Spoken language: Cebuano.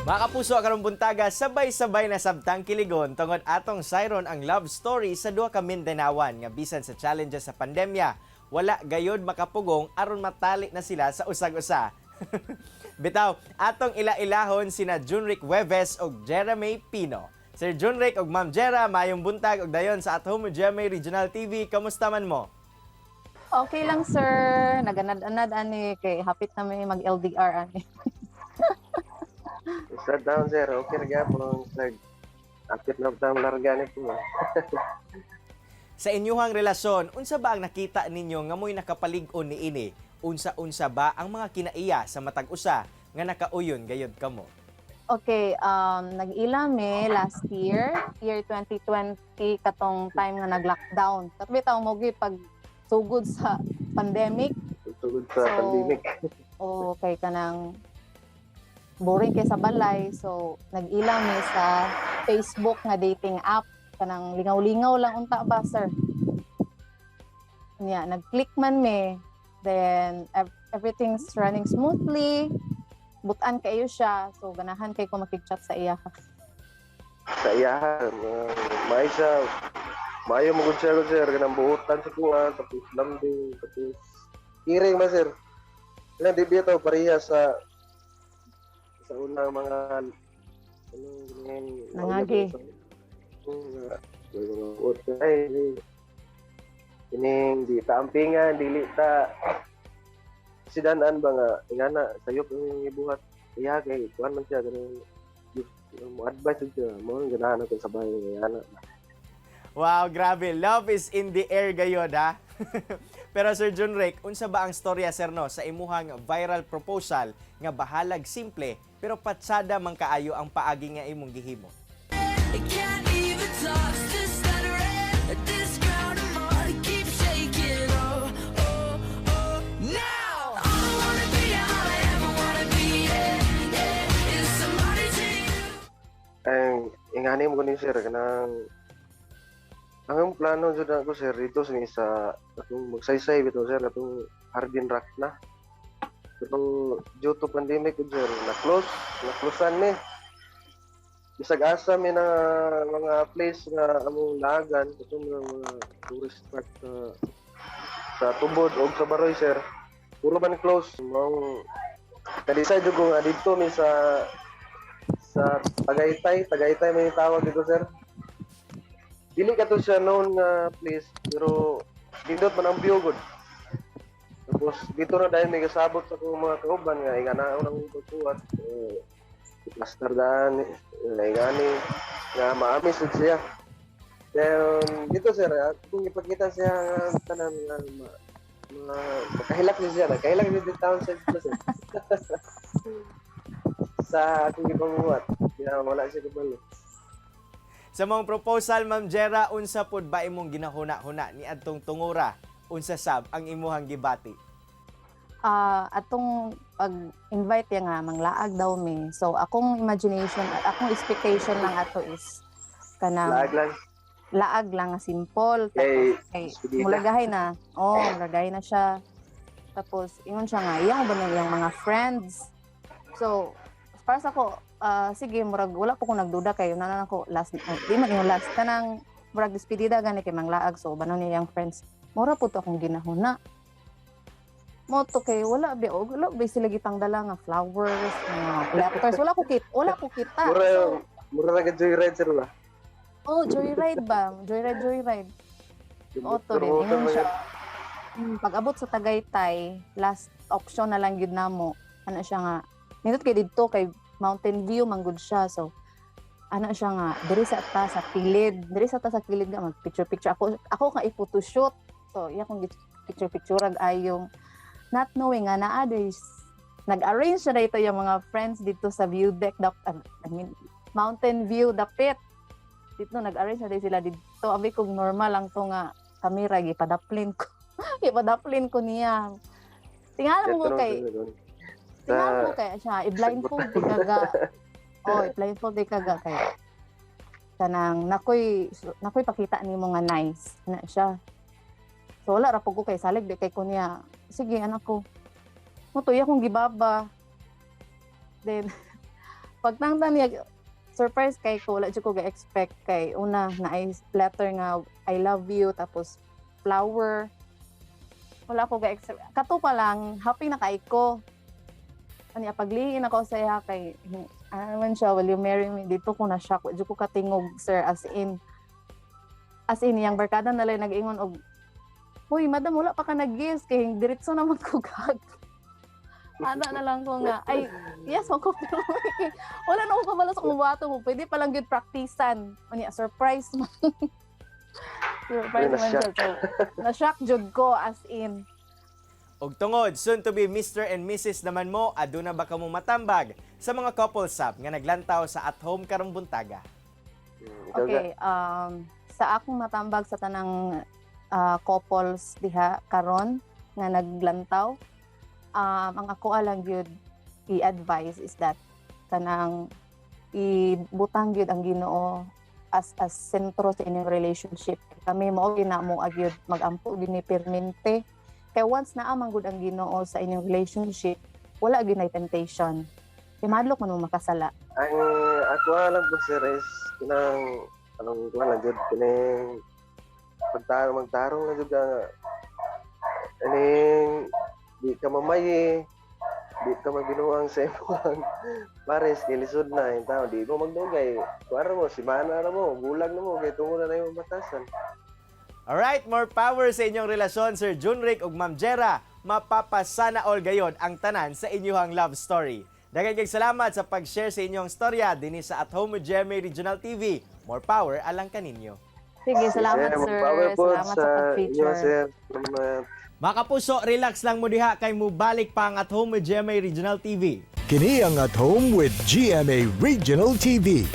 Mga kapuso, karong buntaga, sabay-sabay na sabtang kiligon tungod atong sayron ang love story sa duha ka Mindanawan nga bisan sa challenges sa pandemya, wala gayod makapugong aron matali na sila sa usag-usa. Bitaw, atong ila-ilahon sina Junric Hueves ug Jeremy Pino. Sir Junric ug Ma'am Jera, maayong buntag ug dayon sa At Home with GMA Regional TV. Kamusta man mo? Okay lang, sir. Naganad-anad ani kay hapit na may mag-LDR ani. Sa down, sir, okay ra gyapon, sir. Akit na tang larga ni po. Sa inyuhang relasyon, unsa ba ang nakita ninyo nga mo'y nakapalig-on niini? Unsa-unsa ba ang mga kinaiya sa matag usa nga nakauyon gayod kamo? Okay, nag-ila mi last year, year 2020, katong time nga nag-lockdown. Kato bitaw mo pag sugod sa pandemic. Tugod sa So, pandemic. O kay kanang boring kay sa balay. So nag-ila mi sa Facebook nga dating app, kanang lingaw-lingaw lang unta ba, sir. Nya nag-click man mi, then everything's running smoothly. Butan kayo siya, so ganahan kay ko makig-chat sa iya. Sa iyahan, may siya maayo mo gud siya gud, sir, kanang buutan sa kuha, tapos lambing, tapos kiring ba, sir. Kanang di biya to pareha sa unang mga ano ganyan. Nangagi. Mga buot ay ining di ta ampingan, dili ta sidanan ba nga ingana sayop ang ibuhat iya kay kuan man siya, ganun mo advice siya mo, ganahan ako sa bahay nga ana. Wow, grabe. Love is in the air gayod, ha? Pero Sir Junric, unsa ba ang storya, sir, no, sa imuhang viral proposal nga bahalag simple pero patsada man kaayo ang paagi nga imong gihimo? I can't even talk, just stuttering. This ground I'm on keeps shaking. Oh, now all I wanna be, all I ever wanna be, yeah, is somebody to you. Ang ingani mo ni sir, kanang ang plano jud ako, sir, dito sa isa atong magsaysay bitaw, sir, atong Hardin Rock na, pero due to pandemic gud, sir, na close na closean ni. Bisag asa mi na mga place nga among lagan, katong mga tourist spot sa Tubod o sa Baroy, sir, puro man close. Mao ka-decide jud ko nga didto mi sa Tagaytay. Tagaytay may tawag dito, sir. Dili ka to siya known nga place, pero nindot man ang view gud. Tapos dito na dahil may kasabot sa akong mga kauban nga inganaon ang pagkuhat, eh, plaster daan, eh, ingani nga maamis jud siya. Then dito, sir, kung ipakita siya nga tanan nga makahilak ni siya, nakahilak ni dito town sa dito, sir, sa akong gipamuhat. Kaya wala siya kabalo. Sa mong proposal, Ma'am Jera, unsa pod ba imong ginahuna-huna ni adtong tungura? Unsa sab ang imuhang gibati? Ah, atong pag-invite ya nga manglaag daw mi. So akong imagination at akong expectation lang ato is kanang Laag lang. Laag lang nga simple. Kay Tapos kay despedida. Mulagahay na. Oh, mulagahay na siya. Tapos ingon siya nga iyang ba niyang iyang mga friends. So para sa ako, sige, murag wala po ko nagduda kayo na ako last, oh, di man yung last, kanang murag despedida gani kay manglaag, so banon niya iyang friends. Mura po to akong ginahuna. Mo to kay wala ba og wala ba sila gitang dala nga flowers, mga letters, wala ko kita. Mura So, mura na ka joyride, sir, ba? Oh, joyride ba? Joyride, joyride. Oo, to din. Ingon siya. Pag abot sa Tagaytay, last option na lang yun namo. Ano siya nga, nindot kay didto kay Mountain View manggod siya. So, ano siya nga, diri sa ta sa kilid, diri sa ta sa kilid nga mag picture picture ako ako ka i-photoshoot. So, iya kong picture picture ayong not knowing nga naa there's nag-arrange na dito yung mga friends dito sa view deck dap, I mean Mountain View dapit dito, nag-arrange na din sila dito. Abi kog normal lang to nga kamera, gipadaplin ko niya. Tingala mo ko kay tingala mo kay siya i-blindfold di kaga. Oh, i-blindfold di kaga kay kanang nakoy pakita nimo nga nice na siya. So wala ra pud ko kay salig di kay ko niya. Sige, anak ko. Mo to iya kong gibaba. Then Pagtangtang niya, surprise kay ko, wala jud ko ga-expect kay una na ay letter nga "I love you" tapos flower. Wala ko ga-expect. Kato pa lang, happy na kay ko. Anya pagliin ako sa iya kay ano man siya, "Will you marry me?" Dito ko na shock, wa jud ko katingog, sir, as in yang barkada na lang nag-ingon og, "Hoy, madam, wala pa ka nag-guess?" Kay diretso naman ko gag. Ana na lang ko nga, "Ay, yes, ko," pero wala na ko kabalo sa kung buhaton mo. Pwede pa lang gyud praktisan. Unya, surprise man. Surprise man siya. Na-shock. So, na-shock jud ko as in. Og tungod soon to be Mr. and Mrs. naman mo, aduna ba kamo matambag sa mga couple sab nga naglantaw sa At Home karong buntaga? Ikaw ga. Okay, sa akong matambag sa tanang couples diha karon nga naglantaw, ang ako lang gyud i-advise is that kanang ibutang gyud ang Ginoo as sentro sa inyong relationship. Kami mao gyud na mo agyud magampo gyud ni permente. Kay once naa man gud ang Ginoo sa inyong relationship, wala gyud nay temptation. Kay mahadlok man mo makasala. Ang ako lang po, sir, is kanang anong kuan lang jud, kining pagtarong, magtarong na jud ka nga ining di ka mamayi, di ka magbinuang sa imong pares kay lisod na yung tao di mo magdugay, kuan ra mo, simana ra mo, bulag na mo kay tungod na imong batasan. Alright, more power sa inyong relasyon, Sir Junric ug Ma'am Jera. Mapapasana all gayon ang tanan sa inyong love story. Daghang kay salamat sa pag-share sa inyong storya dinhi sa At Home with GMA Regional TV. More power alang kaninyo. Sige, salamat, Sir, sir. power po Salamat sa inyo, pag-feature. Sir. Salamat. Mga kapuso, relax lang mo diha kay mubalik pa ang At Home with GMA Regional TV. Kini ang At Home with GMA Regional TV.